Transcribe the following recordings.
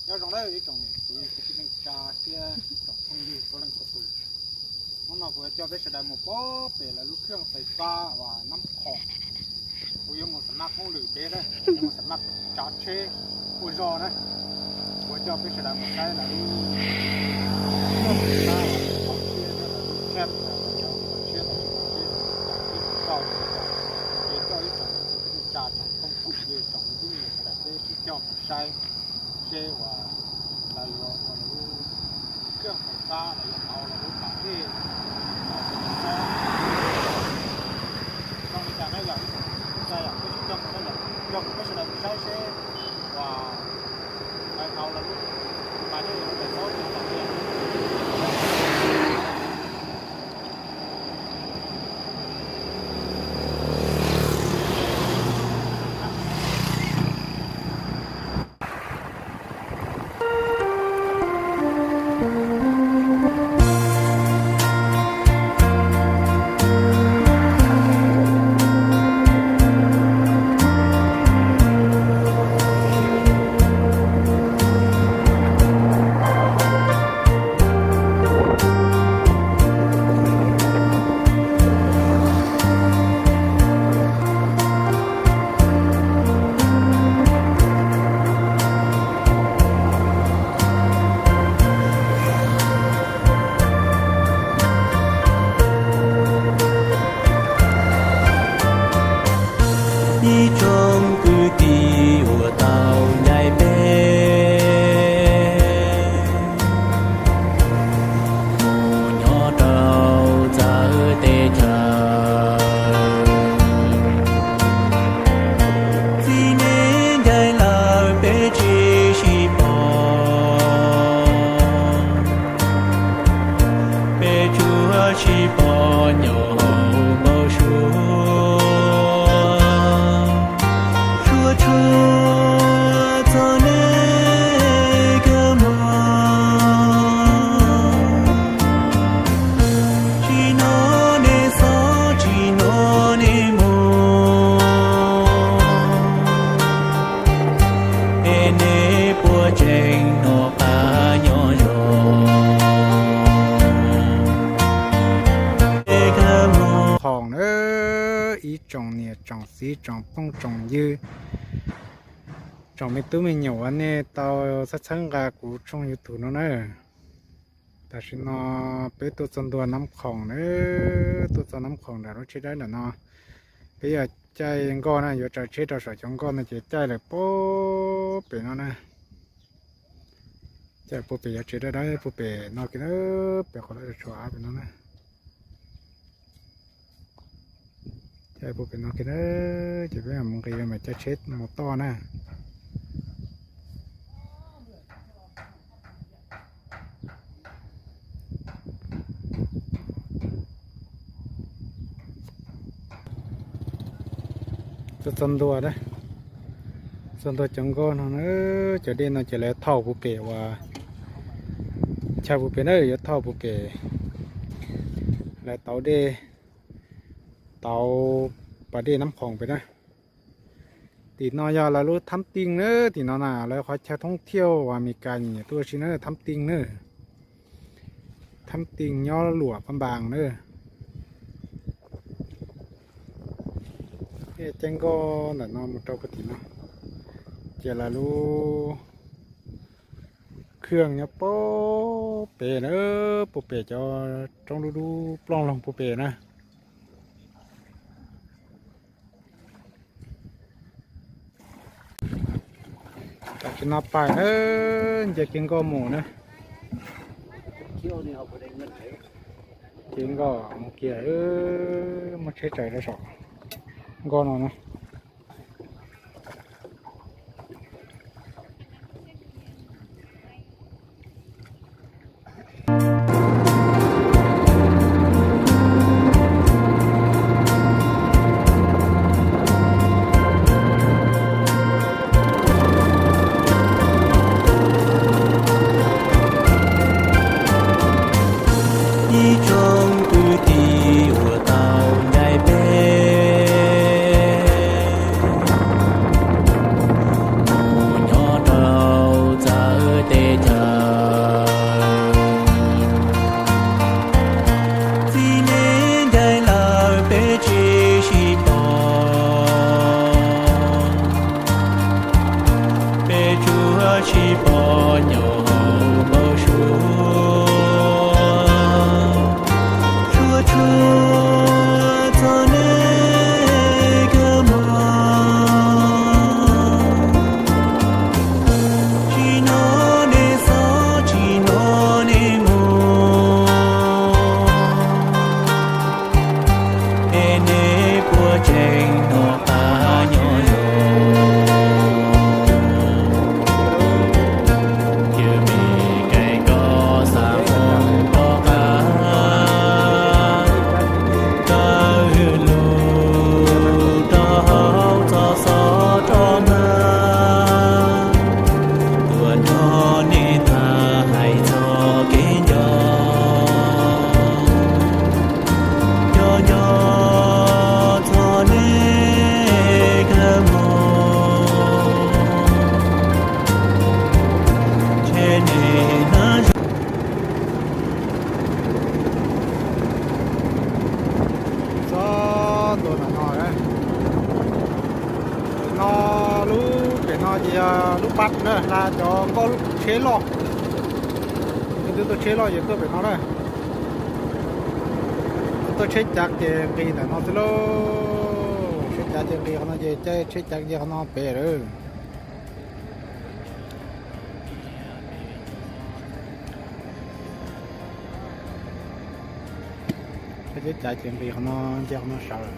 Nyob zoo nawb ib tsoom niam txiv kwv tij neej tsa thiab tsoom phooj ywg txhua leej txhua tus. Hnub no kuv yuav coj peb sawv daws mus pem lawv lub khwj fais fab uas Nab Khoom. Kuv yuav mus xam maj hauj lwm pem na, yuav mus xam maj tsav tsheb ua zog na. Kuv yuav coj peb sawv daws mus saib lawv lub khwj fais fab uas Nab Khoom thiab lub khej uas yog tsav tsheb tau tsis tau tsheb, tsav tsheb tau tsis tau. Ces coj ib tsoom niam txiv kwv tij neej tsa tsoom phooj tsoom ywg tsoom me tub me nyuam sawv daws peb sib coj mus saib seb uas lawv yuav ua lawv lub khwj fais fab los yuav hauv lawv lub pas dej los ua li cas na yom. Ib tsoom niam txiv kwv tij neej tsa yom, peb sib coj mus na yom, coj kuv peb sawv daws mus saib seb uas lawv hauv lawv lub pas dej los ua li cas. Ib tsoom kwv tij uas tau ncaim peb mus nyob rau txawv teb chaws, txiv neej ncaim lawm peb tsis sib pom. Peb tsuas sib pom nyob hauv npau suav, suav tsuag txog nej kawg mus. Tsis hnov nej xov, tsis hnov nej mus, es nej puas tseem hnov qab nyob zoo? Khoom na, ib tsoom niam tsoom txiv tsoom phooj tsoom ywg, tsoom me tub me nyuam uas nej tau txhawb txhawb nqa kuv tshooj YouTube no na. Tam sim no peb tuaj txog ntua Nab Khoom na, tuaj txog Nab Khoom nram lub tsheb dawb nram no. Peb yog caij nkoj na, yuav tsaws tsheb rau saum cov nkoj no ces caij lawm puag pem no na. Caij puag pem cov tsev dawb dawb puag pem no kiag na, pem qhov lawv tso av pem no na. Caij puag pem no kiag na, ces peb mus nqis mas caij tsheb mus toj na. Tuaj txog ntua, txog ntua cov nkoj no na, cov dej no ces lawv thauj puag pem uas, chaw puag pem na, yuav thauj puag pem, lawv tauv dej, tauv pas dej Nab Khoom pem na. Tim no yog lawv lub thab ti na, tim no na lawv qhov chaw thoob thiauj uas Amelikas nyiam tuaj si na, thab ti na. Thab ti nyob Luam Phaj Npas na. Caij nkoj ntawm no mus rau puag tim no, ces lawv lub khwj nyob puag pem na, puag pem cov roob dub dub plooj loog puag pem na. Tam sim no pais na, nce kiag nkoj mus na. Kiag nkoj mus kiag, muab tsheb tsaws rau saum nkoj no na. Ib tsoom kwv tij uas tau ncaim peb Tsis pom nyuam hauv npau suav, suav tsuag txog nej kawg mog. Tsis hnov nej xob, tsis hnov nej mus, es nej puas tseem hnov qab nyob zoo? Cwj me kev koj xav foom rov qab, tawm lug rau hauv txoj xov rov mag, tuaj nrog nej tham hais txog kev nco, nco nco txog nej kawg mog, ntshe nej hnab zoo. Txog ntua ntawm no, no lub pem no ces yog lub pab na, hla cov nkauj tsheb loj. Leej twg tuaj tsheb loj ces tuaj pem no na. Tuaj tsheb cav ces nqis ntawm no xwb lauj. Tsheb cav ces nqis qhov no ces caij tsheb cav ces qhov no pem lawm. Tsheb cav ces nqis qhov no, nce qhov no sawv lawm.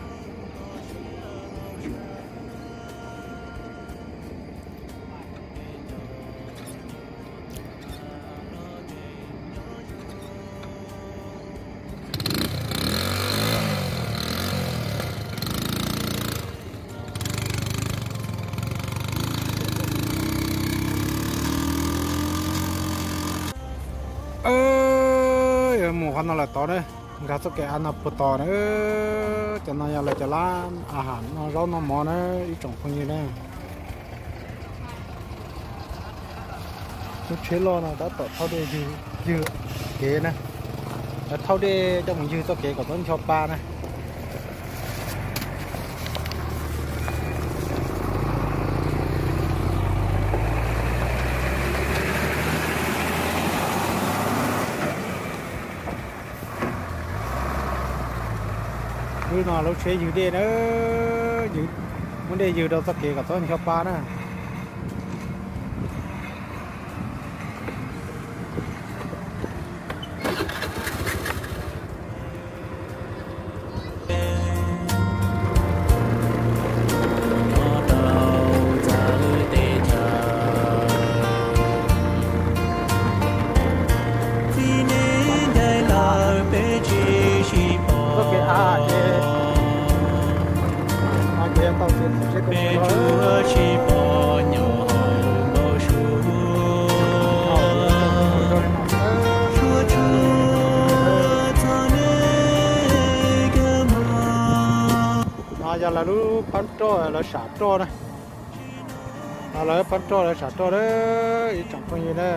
Yuav mus qhov no lawm tod na, nkag txoj kev av no puag tod na. Cov no yog lawv cov lab a ha no zaub no mov na ib tsoom phooj ywg na. Lub tsheb loj no tab tom thauj dej ywg kev na, thauj dej coj mus ywg txoj kev kom txhob ncho pa na. Lub no lub tsheb ywg dej na, muab dej ywg rau txoj kev kom txhob ncho pa na. No yog lawv lub phab roj, lawv sam roj na. Lawv phab roj lawv sam roj na, ib tsoom phooj ywg na.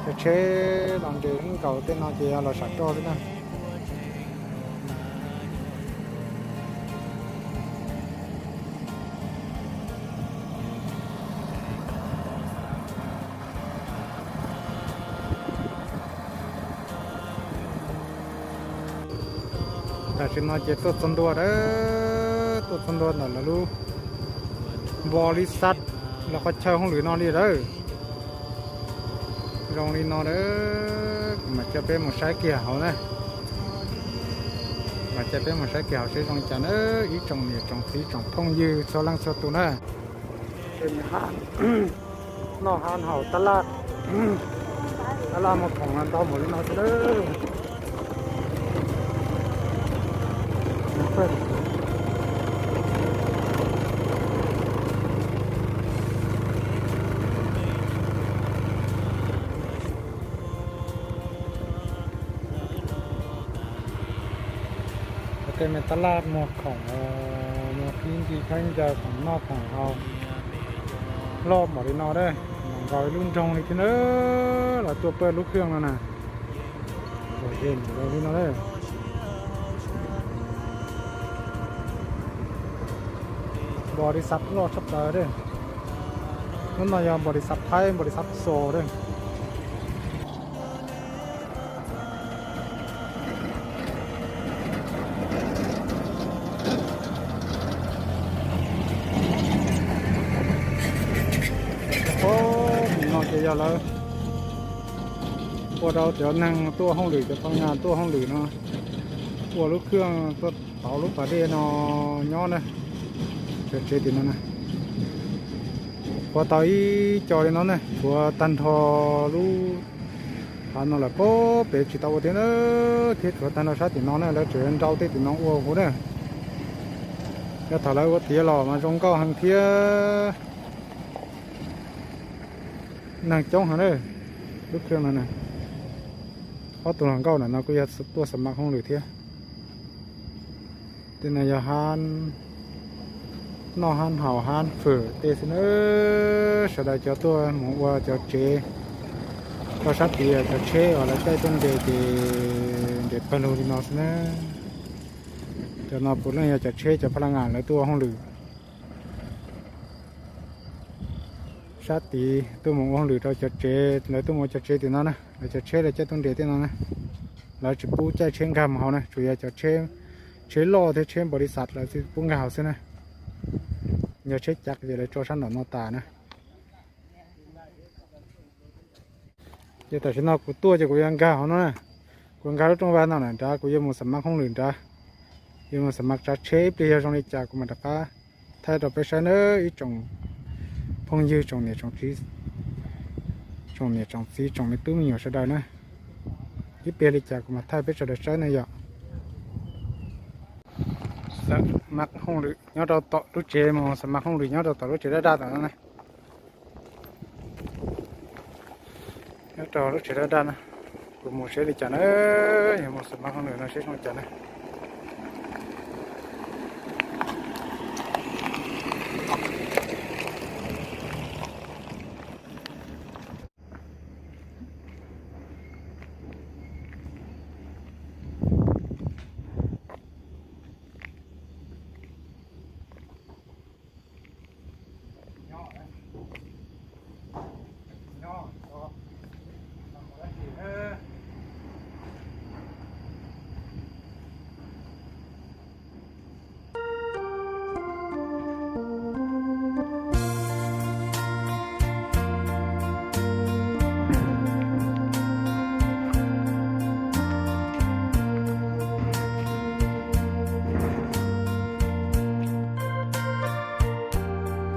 Cov tsheb los nres ib nkaus tej no ces yog los sam roj xwb na. Tam sim no ces tuaj txog ntua, tuaj txog ntua ntawm lawv lub npo li xav, lawv qhov chaw hauj lwm no li lawm. Zoo li no, kuv mam coj peb mus saib kiag hauv na. Mam coj peb mus saib kiag hauv seb zoo li cas na, ib tsoom niam tsoom txiv tsoom phooj ywg txhua leej txhua tus na. Noj hab haus tab laj, tab laj muag khoom ntau npaum li no xwb na. Tej me tab laj muag khoom, muag khib nti khaub ncaws, khoom noj khoom haus loj npaum li no na, nkaus ib lub nroog li thiab na, los tuaj pawg lub khw no na. Nkaus ze nkaus li no na. Npo li xav loj tshaj plaws na. Hnub no yog npaus lis xav Thaib, npaus lis xav Xos lawm. Nim no ces yog lawv ua rau cov neeg tuaj hauj lwm, cov pha las ngas tuaj hauj lwm no ua lub khwj tuaj tauv lub pas dej no nyob na. Cov tsev tim no na, ua tau ib co li no na, tshuav tag nrho lub hav no lawm, pem tsis tau ua thiab na, thiab tshuav tag nrho sab tim no na, lawv tseem nrau tej tim no ua huv na. Yog thaum lawv ua tiav los mas zoo nkauj heev thiab neeg coob heev na. Lub khwj no na, ob tug hluas nkauj ntawm no kuj yog tuaj xam mas hauj lwm thiab. Tej no yog hab noj hab haus hab fwm tej xwb na. Sawv daws cov tuaj mus ua cov tsev rau sab tid, cov tsheb uas lawv caij tuaj nres ces nres pawg lug li no xwb na. Cov no puav leej yog cov tsheb cov pha las ngas lawv tuaj ua hauj lwm sab tid, tuaj mus ua hauj lwm rau cov tsev, lawv tuaj mus ua cov tsev tim no na, lawv cov tsheb lawv caij tuaj nres tej no na. Lawv tsis pub caij tsheb nkag mus hauv na, tsuas yog cov tsheb loj thiab tsheb npaus lis xav lawv pub nkag hauv xwb na. Yog tsheb cav ces lawv tso sab nraum no tas na. Ces tam sim no kuv tuaj ces kuv yuav nkag hauv no na. Kuv nkag lub rooj vag no nram nrad, kuv yuav mus xam mas hauj lwm nrad, yuav mus xam mas tsav tsheb, ib pliag yog zoo li cas kuv mam rov qab thaij rau peb saib na ib tsoom phooj ywg, tsoom niam tsoom txiv, tsoom niam tsoom txiv, tsoom me tub me nyuam sawv daws na. Ib pliag li cas kuv mam thaij peb sawv daws saib na yom. Xam mas hauj lwm nyob rau tom lub tsev, mus xam mas hauj lwm nyob rau tom lub tsev daj daj tom no na. Nyob rau lub tsev daj daj na, kuv mus seb li cas na, yog mus xam mas hauj lwm no seb zoo li cas na.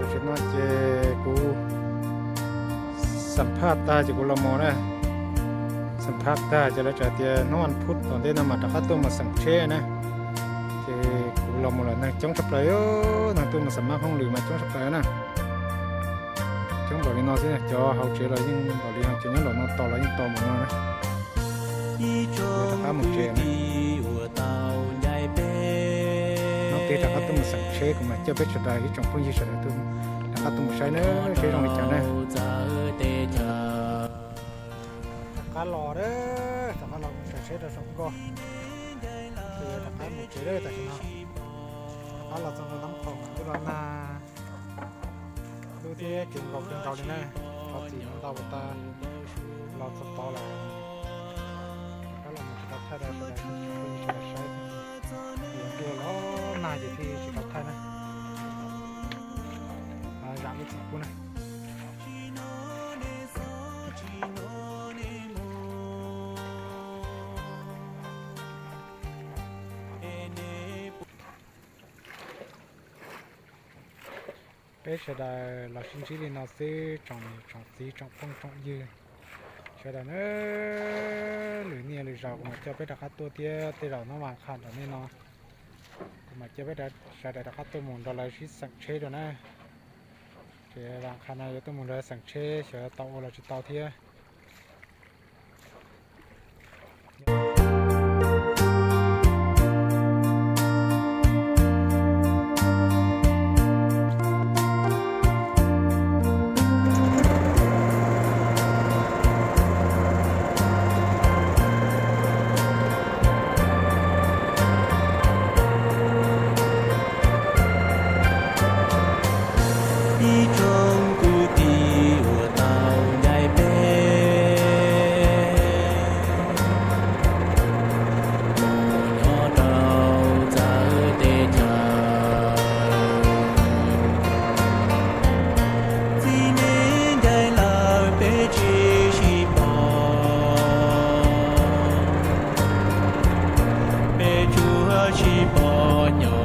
Tam sim no ces kuv xam phaj tag ces kuv los mus na. Xam phaj tag ces lawv tseem tias hnub vas phuv tom ntej no mas rov qab tuaj mus xeem tsheb na. Ces kuv los mus lawm neeg coob tshaj plaws, neeg tuaj mus xam mas hauj lwm mas coob tshaj plaws na. Coob npaum li no xwb, cov hauv tsev los yeej npaum li no, cov nyob nraum no tos los yeej tos npaum no na. Rov qab mus tsev na. Hnub twg rov qab tuaj mus xeem tsheb kuv mam coj peb sawv daws ib tsoom phooj ywg sawv daws tuaj rov qab tuaj mus saib na, seb zoo li cas na. Rov qab los, rov qab los mus tsaws tsheb rau saum nkoj, rov qab mus tsev tam sim no. Rov qab los txog ntua Nab Qhoom mas twb los nag, lub thiab kev nkaus kawg nkaus li na. Thov txim ntau ua tas los txog tod lawm, rov qab los mus tsis tau thaij rau sawv daws saib, yuav ntuj los nag ces thiaj tsis tau thaij na. Zam lub txim pub na. Peb sawv daws los sib ntsib li no xwb, tsoom niam tsoom txiv tsoom phooj tsoom ywg sawv daws na. Lwm niaj lwm zaus kuv mam coj peb rov qab tuaj thiab, tej zaum hnub vas qha tom ntej no kuv mam coj peb sawv daws rov qab tuaj mus nrog lawv sib xeem tsheb dua na. Ces vas qha no yuav tuaj mus nrog xeem tsheb xyov tau ua los tsis tau thiab. Ib tsoom kwv tij tsis pom nyob